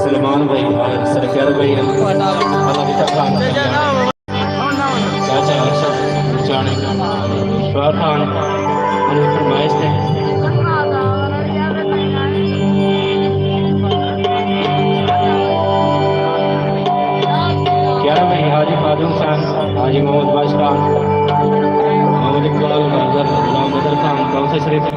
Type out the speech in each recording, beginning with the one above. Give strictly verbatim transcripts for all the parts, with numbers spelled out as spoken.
سلمان بھائی اور سرکار بھائی، اللہ کی طرف سے چاچا ارشد جانے شوہر خان، انہیں فرمائش ہے۔ گیارہ بھائی حاجی خادم خان، حاجی محمد بخش خان، محمد اقبال، غزل، غلام بدر خان، کونسل شریف،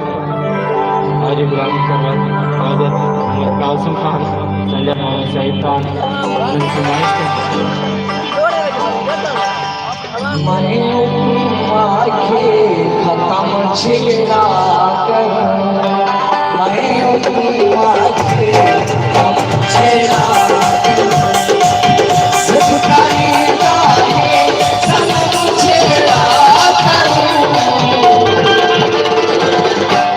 حاجی غلام سرور، حاجی محمد قاسم خان، سنجر محمد شہید خان، انہیں فرمائش ہے۔ میں حکم آکھے ختم چھیڑا کر، میں حکم آکھے ختم چھیڑا کر، ضد کریندا ہے صنم چھیڑا کر،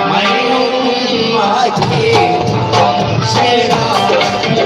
میں حکم آکھے ختم چھیڑا کر۔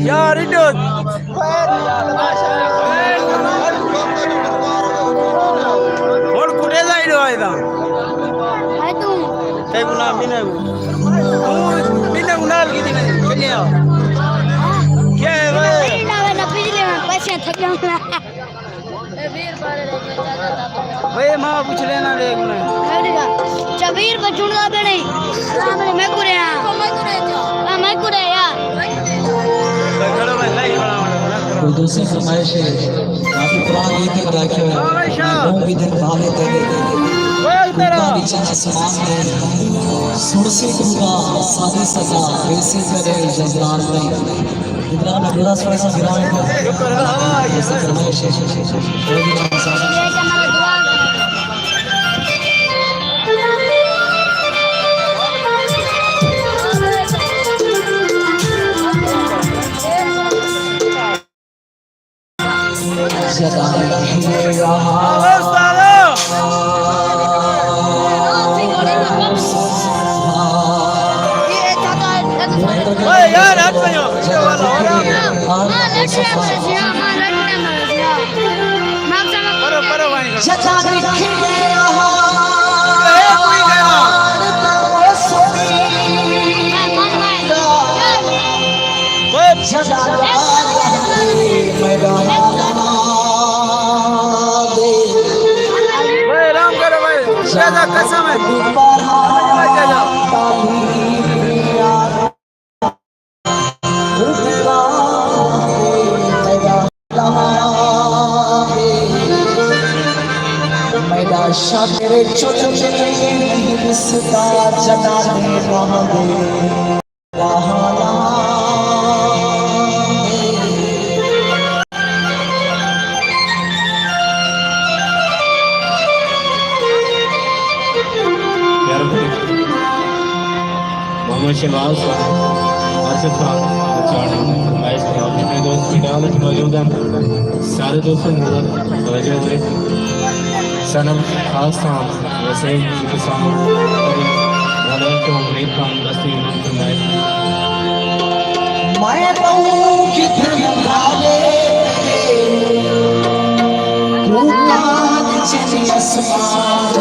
یار، ایڈو۔ ہݨ کٹے دا ایڈو آئے دا۔ ہائے توں۔ تیکوں نام بھی نہیں ہو۔ بھائی ماں پوچھ لینا لے گنا۔ چبیر بچوں دا بڑے۔ میں کرے ہاں۔ میں کرے یار۔ کوئی دوسری فرمائش ہے؟ کافی پرانا گیت ہے، رکھے ہوئے۔ ہاں بھائی صاحب۔ نو بھی دن بھالے تیرے۔ کوئی تیرا۔ چند آسمان دے۔ سن سے خدا ساری سزا، ویسے کرے جزران نہیں۔ جتنا میں بڑا سوچا گرا ہے۔ شکر اللہ بھائی۔ ایسے فرمائش ہے۔ بھائی آرام کرو بھائی، زیادہ قسم ہے۔ میݙا شاکر چل چل رسدا جنانے بہانے۔ محمد شہباز صاحب، آصف خان بچاݨی، مائسٹرو، اپݨے دوست پنڈال وچ موجود ہن، سارے دوستاں دی نظر توجہ ہوئے۔ سنم خاص خان، وسیم، شکر صاحب، بھلے تو امید خان، بستی یونین فرمائش۔ میں پاؤں کتھاں بھالے تیرے، تو نال چلی اسمان۔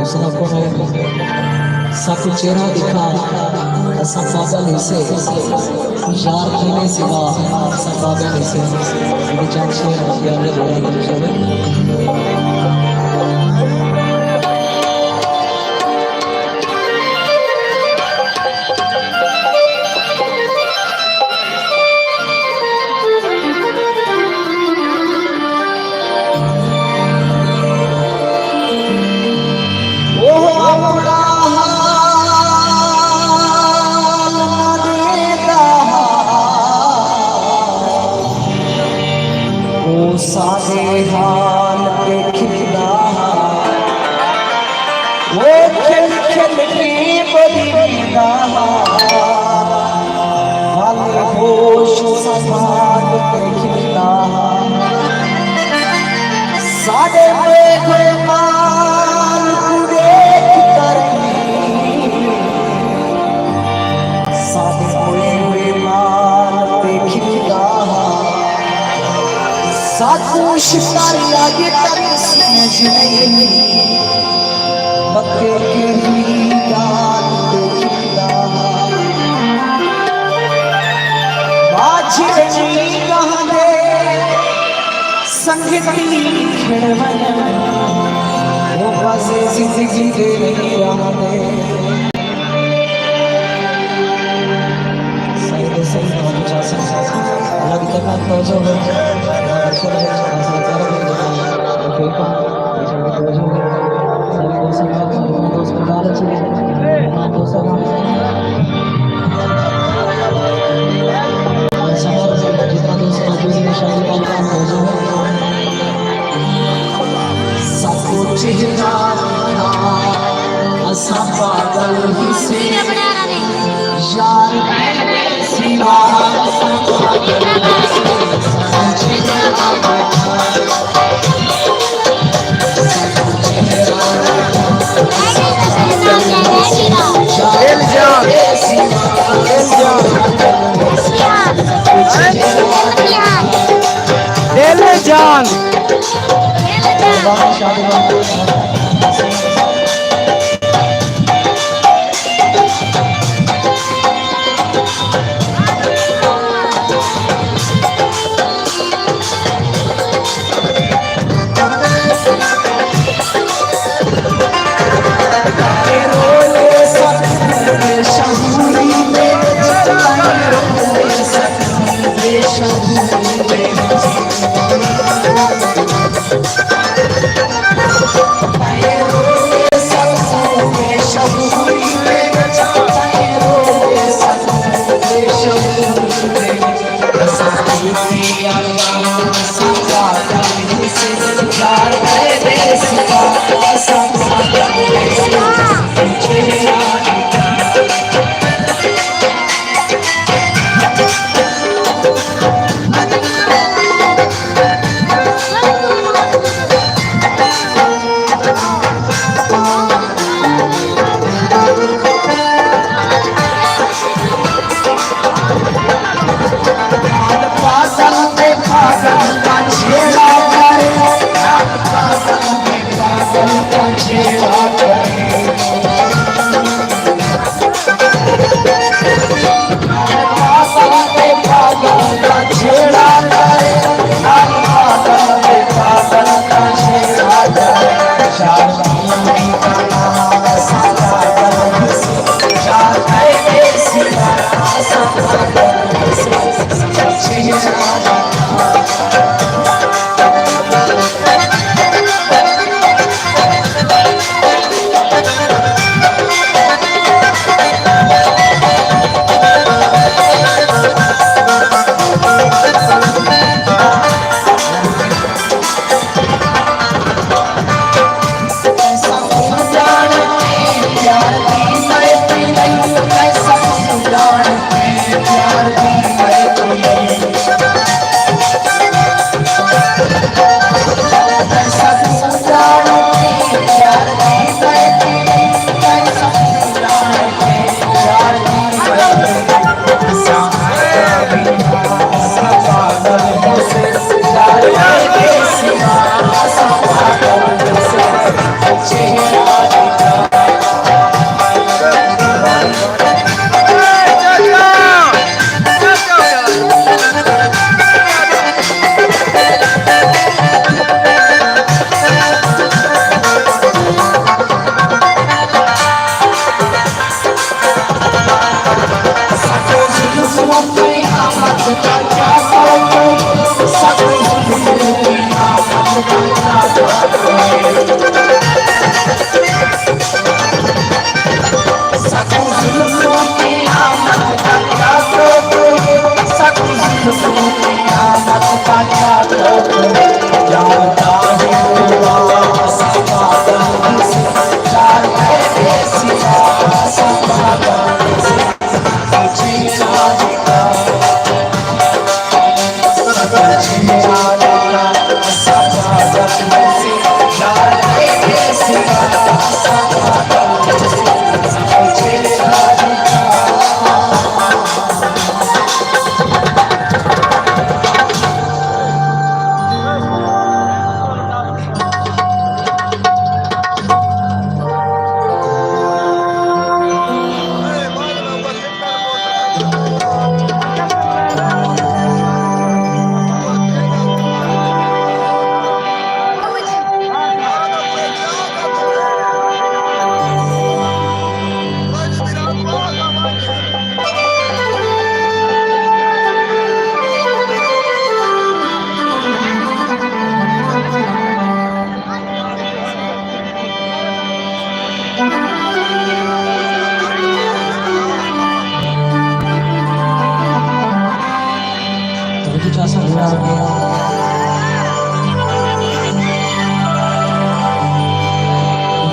ساکوں چہرہ ݙکھا، اساں پاڳل ہیسے۔ یار تیݙے سوا اساں پاڳل ہیسے۔ میݙی جان، شعر دا پیارے دوست۔ اوہ اپݨا حال نہ ݙیندا ہا، او ساݙے حال تے کھلدا ہا۔ او کھل کھل کے ٻلی ویندا ہا، ول ہوش سنبھال تے کھلدا ہا۔ ساݙے موئے گریبان کوں ݙیکھ کر وی، ساݙے موئے گریبان تے کھلدا ہا۔ ساکوں شکاری اڄ تک سمجھ نئیں، پکے کیڑھی ڳالھ تے کھلدا ہا۔ ٻاجھڑ نی کہندے سنگتی کھڑ ونڄ، او بس زندگی دے نی رہندے۔ سائیں دے سائیں نواں پچاس۔ اللہ دی خدمت توجہ ہو۔ ساکوں چہرہ ݙکھا، اساں پاڳل ہیسے۔ یار تیݙے سوا اساں پاڳل ہیسے۔ دل جان، دل جان، دل جان۔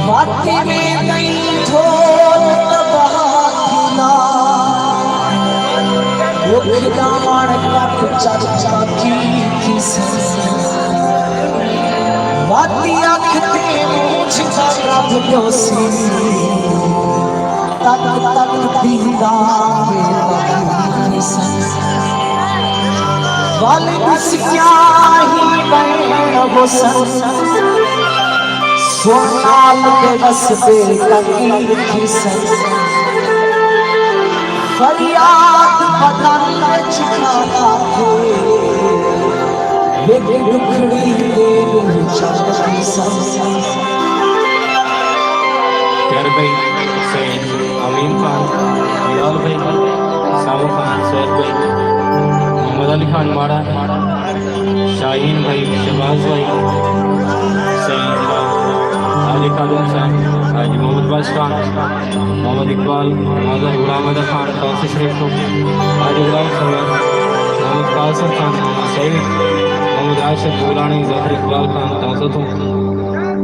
وت ویندئی ڈھول تباہ تھیندا، ݙکھ دا مݨ کٹ چٹ باقی تھیسی۔ وت اکھ تے مونجھ دا رب ݙوسی، تک تک ݙیندا ہے تکلیف سن۔ ول ݙسیاں ہی بین حسن، سݨ نال دے وسدے تکلیف سن۔ فریاد بدن وچ کھانا تھے، ہک ݙکھڑی دے ݙو چاچی سن۔ کر بھائی، سئیں امین خان، بلال بھائی، سامو خان، سید بھائی، محمد علی خان ماڑا، شاہین بھائی، شہباز بھائی، سئیں حاجی خادم صاحب، حاجی محمد بخش خان، محمد اقبال، مظہر غلام حیدر خان، تونسہ شریف توں، حاجی غلام صاحب، محمد قاسم خان، محمد سعید، محمد راشد بولانی، ظفر اقبال خان، تونسہ توں،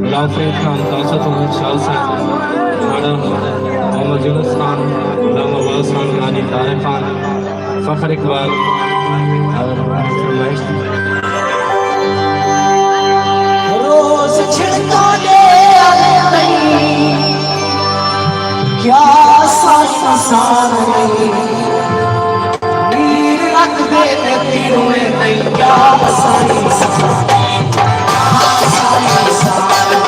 غلام فرید خان، تونسہ توں، شاہ حسین، ماڑا، محمد یونس خان، غلام عباس خان، غازی طارق خان، فخر اقبال اور فرمائش۔ روز چھڑکا ݙے آندئی، کیا سائیں سارے میر رکھ دے تے پیرویں نہیں، کیا سائیں سارے، کیا سائیں سارے،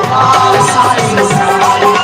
کیا سائیں سارے۔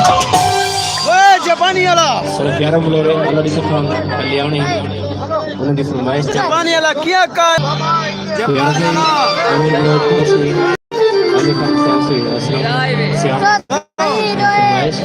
اوئے جاپانی والا۔ سر گیارہ بلورے اللہ دی سخان کلیاوݨی، انہاں دی فرمائش تے جاپانی والا کیا کار؟ جاپانی والا۔ امیر بلور کوں سی، امیر خان صاحب سی، اسلم سیاح۔ فرمائش۔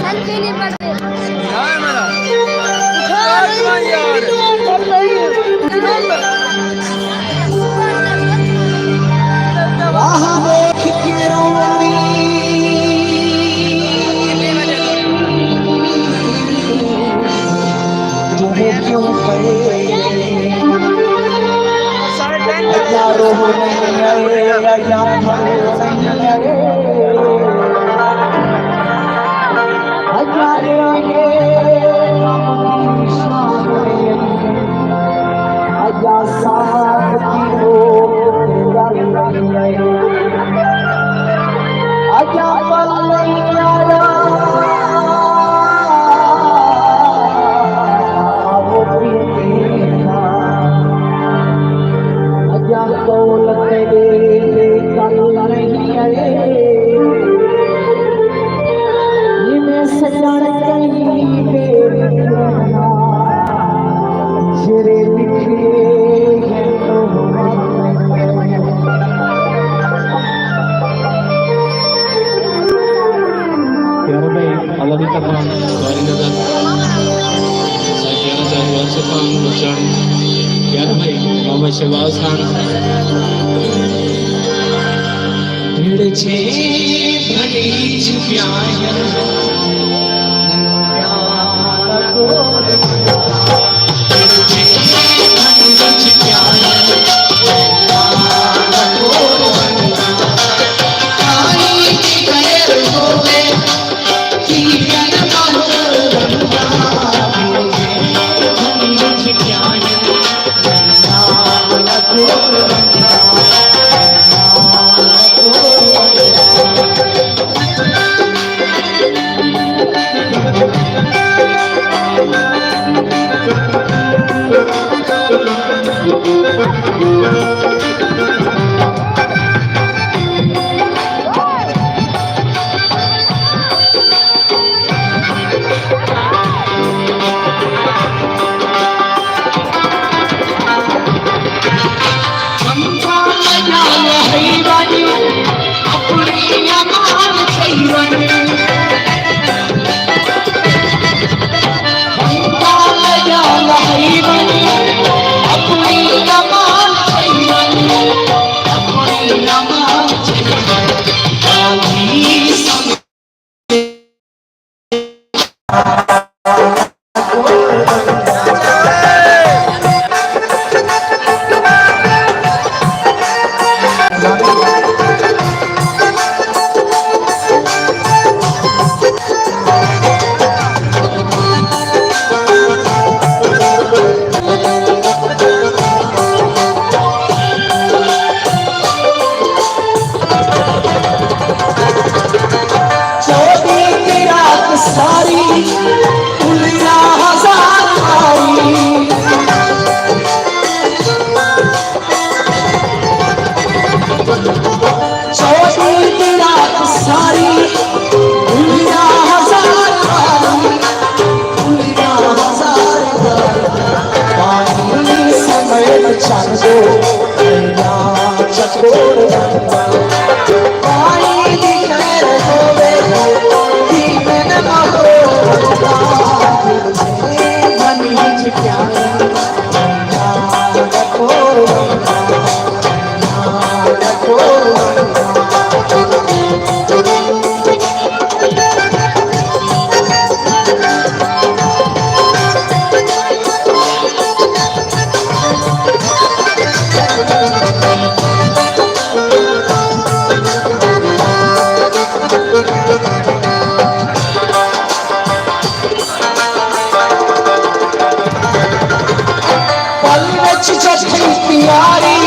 پیارے بھائی، اللہ دی قدر، ساری نظر، ساکیانا چاہیے، عاصف خان بچن، پیارے بھائی، محمد شہباز خان۔ پل وچ جتھئی پیاری،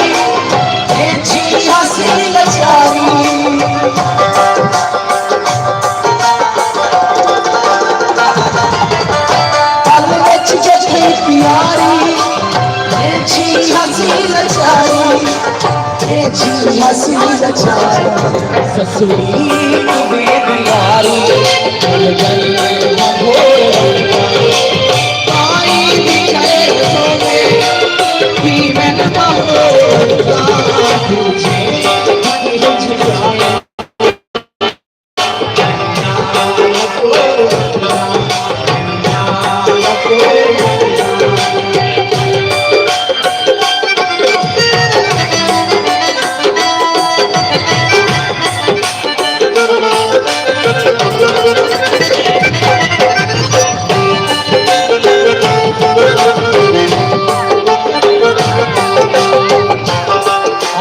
ایجھی ہسی لچاری۔ پل وچ جتھئی پیاری، ایجھی ہسی لچاری۔ ایجھی ہسی لچاری۔ سسوری کوں بے بیاری، گل گل ماں بھول ونڄاں۔ پائی دی خیر سونے، پیون ماں بھول ونڄاں۔ تجھے من ہچ جایا۔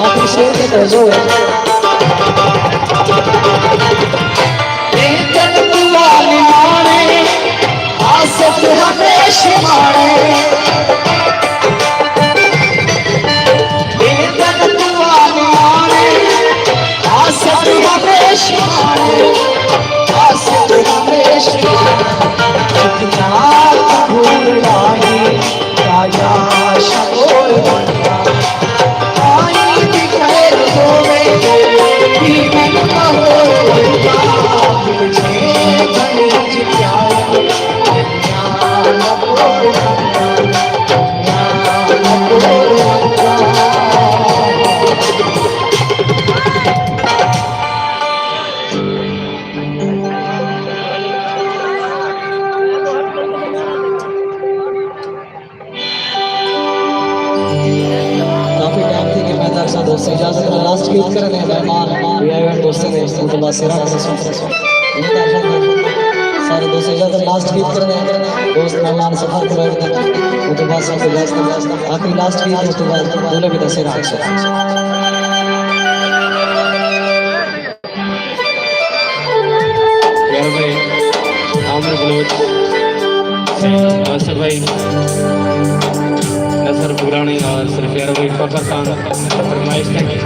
آخری شعر تے توجہ۔ اے جنت والی ماݨے، آصف ہمیش ماݨے۔ اے جنت والی ماݨے، آصف ہمیش ماݨے، آصف ہمیش ماݨے۔ جتنا قبول لاہی، راجا شکور بنیا۔ آئی دی خیر ہووے، پیون ماحول بنیا۔ تجھے بھلی جتیا، جتیا نہ بول بنیا۔ کافی ٹائم تھی کہ میں تاں سارے دوست اجازت نال لاسٹ گیت کرݨے، مہمان وی آئے ہوئے دوستیں دے، اوں توں بعد سیرا کرسوں۔ سارے دوست اجازت لاسٹ گیت کرݨے، دوست مہمان سفر کرائے ودن، اوں توں بعد سب اجازت، آخری لاسٹ گیت، اوں توں بعد دولے بھی دا سیرا کرسوں۔ پیارا بھائی عامر بلوچ، ناصر بھائی، نصر پورانی اور سر پیارا بھائی فخر خان فرمائش ہے۔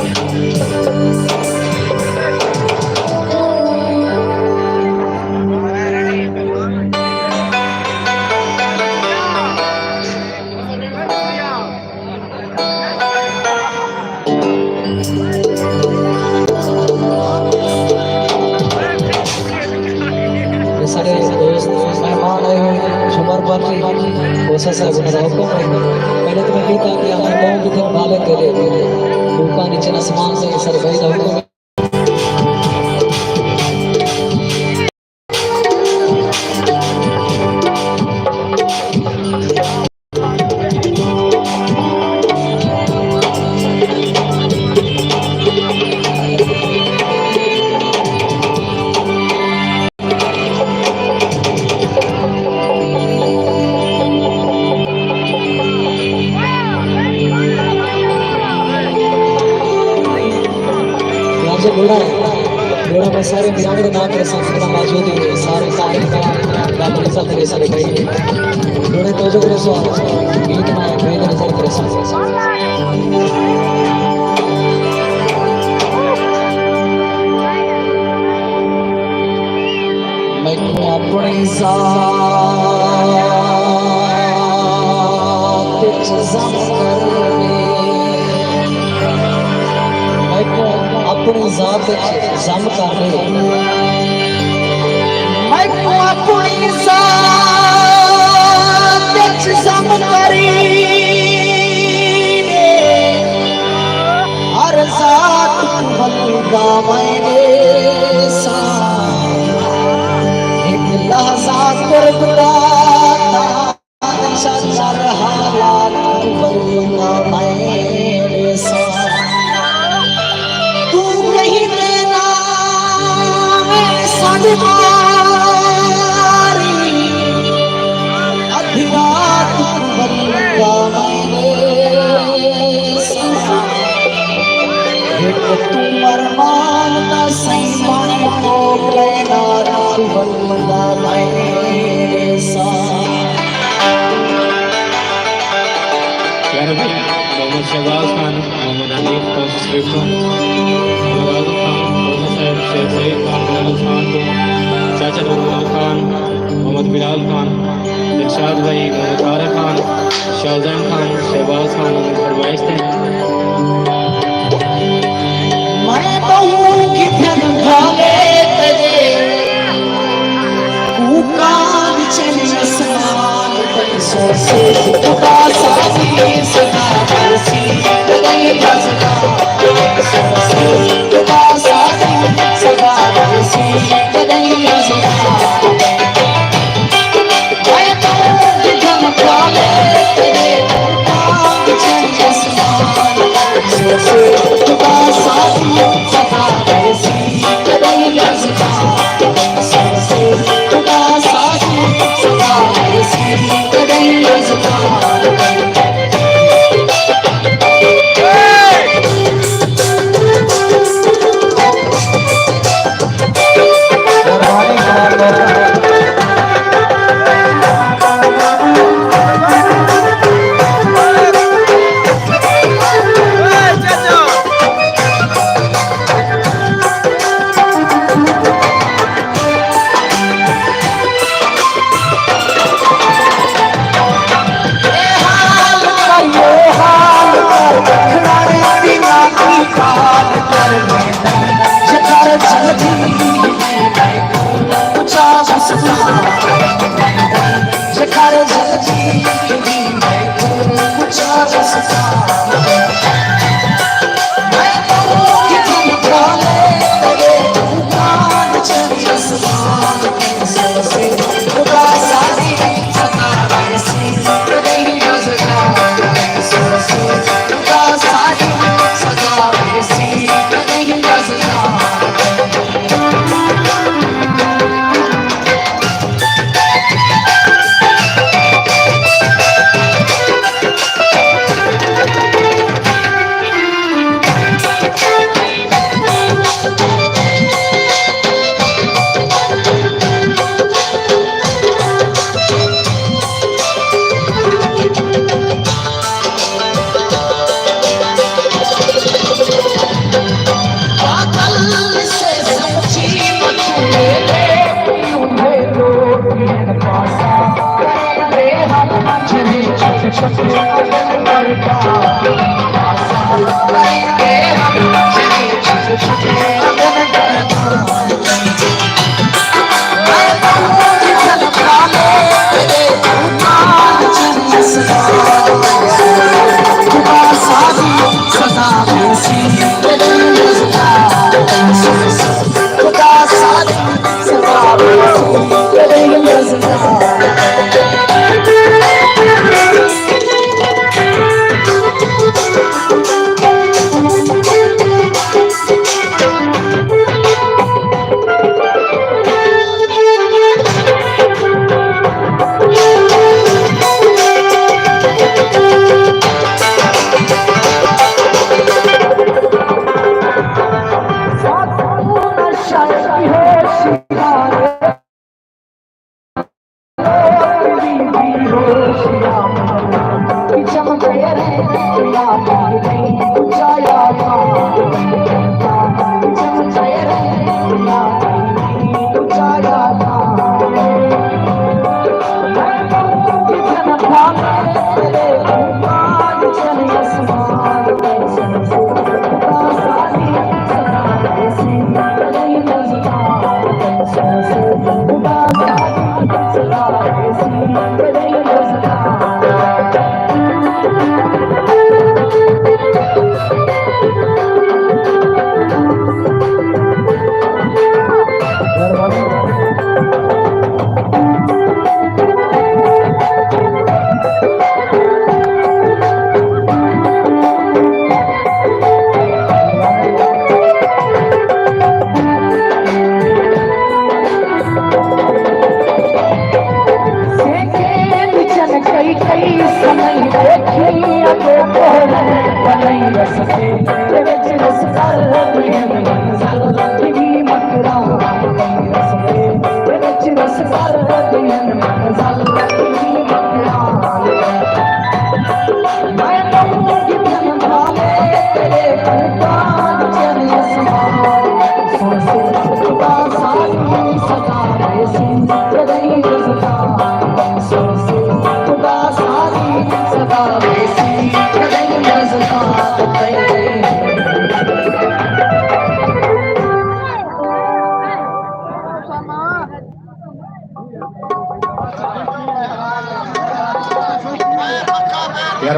سارے دوست مہمان آئے ہوئے، شمار پارٹی، کوسا صاحب انہاں دا حکم ہے۔ پہلے تو میں کہتا کہ ہمیں قوم کی طرف بالغ کرے، لوکاں نیچے آسمان سے سر بھائی دا حکم ہے۔ واجہ گھوڑا ہے۔ گھوڑا میں سارے میران دے نام تے سنگت دا موجود ہے، سارے کامل کرام، رب عزت دے سارے بھائی۔ گھوڑے توجہ کرے سو، گیت میں بھائی دے نظر کرے سو۔ میکوں اپݨی ذات اچ ضم کر ݙے۔ میکوں اپݨی ذات اچ ضم کر ݙے۔ میکوں اپݨی ذات اچ ضم کر ݙے۔ ہر ذات میں ݙیساں۔ ہک لحظہ قرب دا تاں چچر حالات بندہ میں ݙیساں۔ توں کہیں تے نہ میں سݙ ماری، ادھی رات کوں بندہ میں ݙیساں۔ ہک توں ارمان دا سئیں بݨ موکلے نہ رکھ بندہ میں ݙیساں۔ پیارے بھائی، محمد شہباز خان، محمد حنیف، کوسی شریف توں، محمد اعظم خان، کوسی صاحب، شیخ سعید خان، بلال خان توں، چاچا نورمحمد خان، محمد بلال خان، ارشاد بھائی، محمد طارق خان، شاہ زین خان، شہباز خان دی فرمائش تے۔ میں ٻہوں کتھن بھالے تیݙے، کوکاں وچ اسمان تے سوسے خدا ساݙی صدا کرسی، تیݙے رضا سوسے خدا ساݙی صدا کرسی، تیݙے رضا۔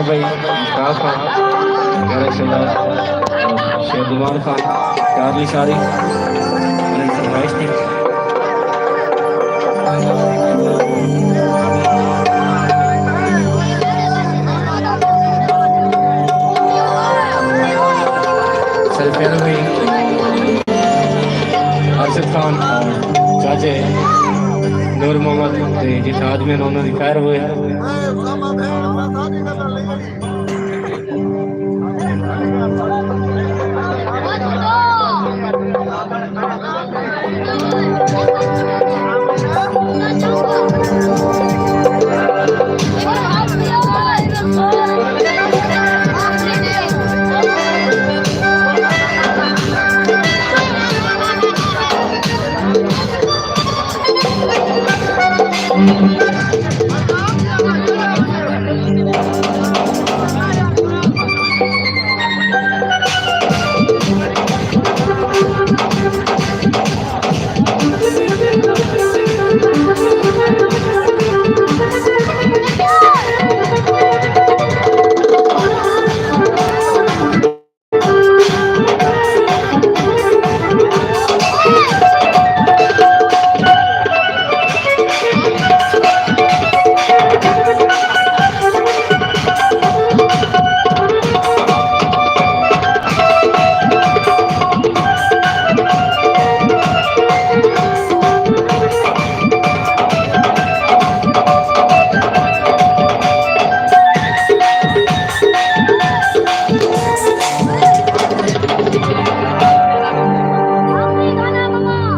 بھائی، مشتاق خان، پیارا شہزاد، شیخ زمان خان، چارلی شاری، انہاں دی فرمائش تھی۔ سر پہلو بھی ارشد خان اور چاچے نور محمد تے جتھاں آدمی انہاں دی خیر ہوئے۔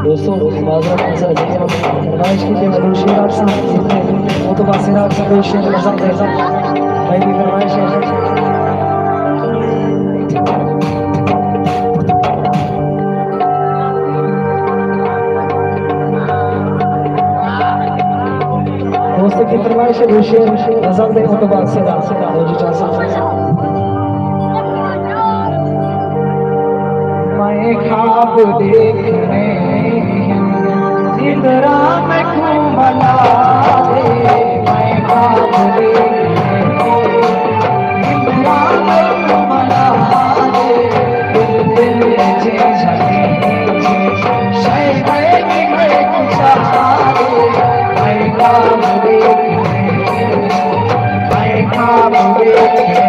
دوستو، معذرت ہے سر، فرمائش کی تھی ملوشی رات صاحب، متباصرہ ملوشی رات صاحب، بھائی کی فرمائش ہے۔ دوست کی فرمائش ہے، دوشے غزل دے متباصرہ، جی چاچا۔ میں خواب دیکھنے، نندراں میکوں ملا دے، میں خواب دیکھنے، نندراں میکوں ملا دے، دل دل وچ جھلے، شے دے میکوں چاہا دے، میں خواب دیکھنے، میں خواب دیکھنے۔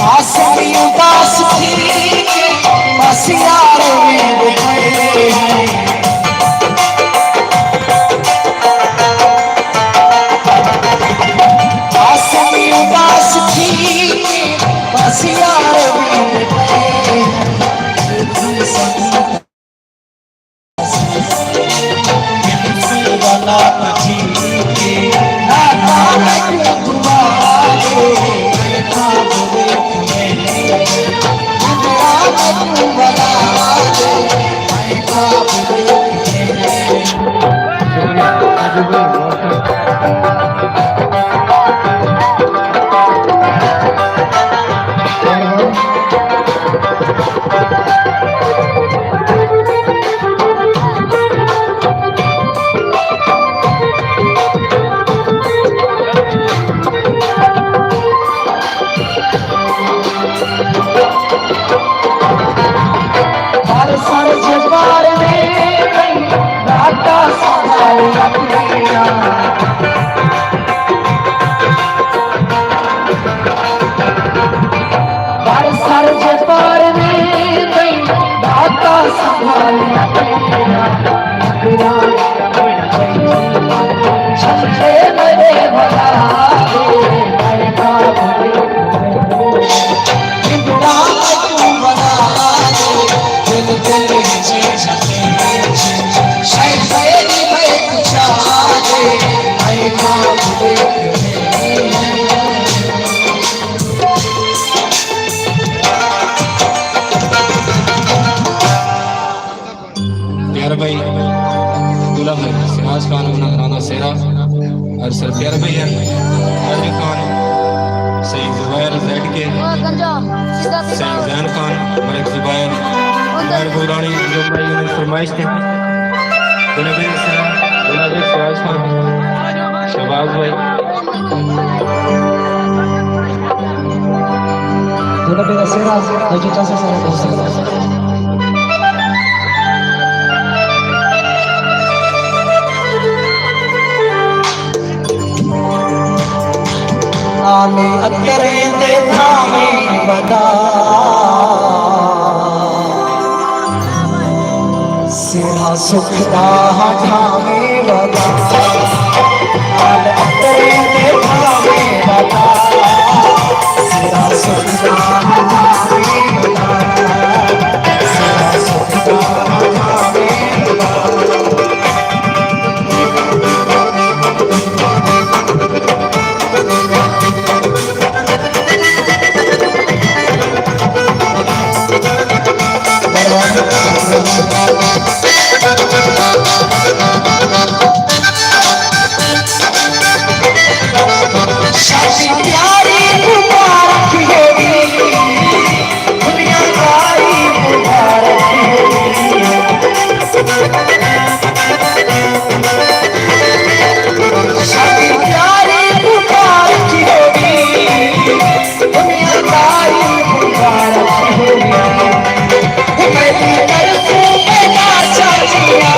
آسمی اداس تھی کے، بس یار امید پئے ہیں۔ آسمی اداس تھی کے، بس یار امید پئے ہیں۔ ہر سر جے پار میں کئی راتا سنبھال رکھیاں۔ ہر سر جے پار میں کئی راتا سنبھال رکھیاں۔ پیارے بھائی، دولت سراج خان انہاں گھراں دا سہرا، اور سر پیارے بھائی ہیں، علی خان، سید زبیر زیڈ کے، سید زین خان، ملک زبیر، زبیر گورانی، جو بھائی انہاں دی فرمائش تے۔ دولت سرا، دولت سراج خان، شہباز بھائی۔ دولت سرا، حاجی قاسم صاحب۔ نامی اکریں دے تھاویں ودا، سرا سکھ دا ہا ٹھاویں ودا۔ نال اکریں دے تھاویں ودا، سرا سکھ دا ہا ٹھاویں ودا، سرا سکھ دا ہا ٹھاویں ودا۔ شادی پیاری مبارک ہووی، دنیا داری مبارک ہووی۔ شادی پیاری مبارک ہووی، دنیا داری مبارک ہووی۔ میݙی طرفوں پیدا چاچیاں۔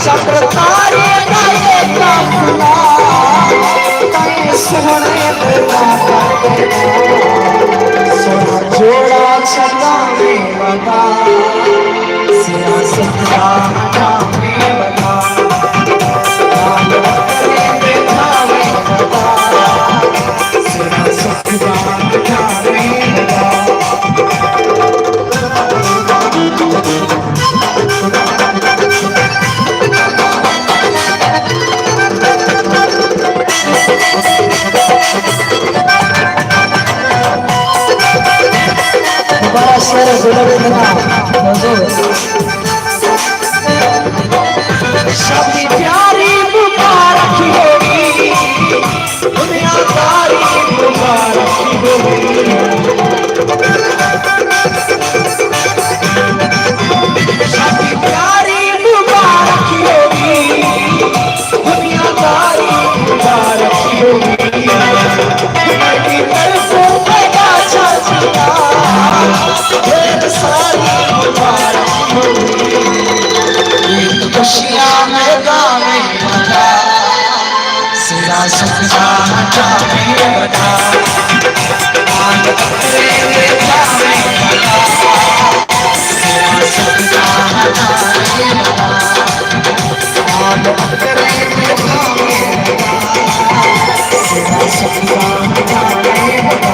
چتر تارے دا اے قافلہ، تئیں سوہݨے دے ناں کر ݙیواں۔ سوہݨا جوڑا چھݙاویں وݙا، سیاست دا ہٹاویں وݙا۔ نال کریں دے جاویں وݙا، سیاست دا ہٹاویں وݙا۔ دوبارہ شعر زیبا بندنا موضوع ہے۔ شادی پیاری مبارک ہووی، دنیا داری مبارک ہووی۔ شادی پیاری مبارک ہووی، دنیا داری مبارک ہووی۔ میݙی طرفوں پیدا چاچا، ڈھیر ساری مبارک ہووی۔ عید خوشیاں میݙا ویندا، سیرا سکدا ہٹا ویندا۔ آل اکرے ویندا ویندا، سیرا سکدا ہٹا ویندا۔ آل اکرے ویندا ویندا، سیرا سکدا ہٹا ویندا۔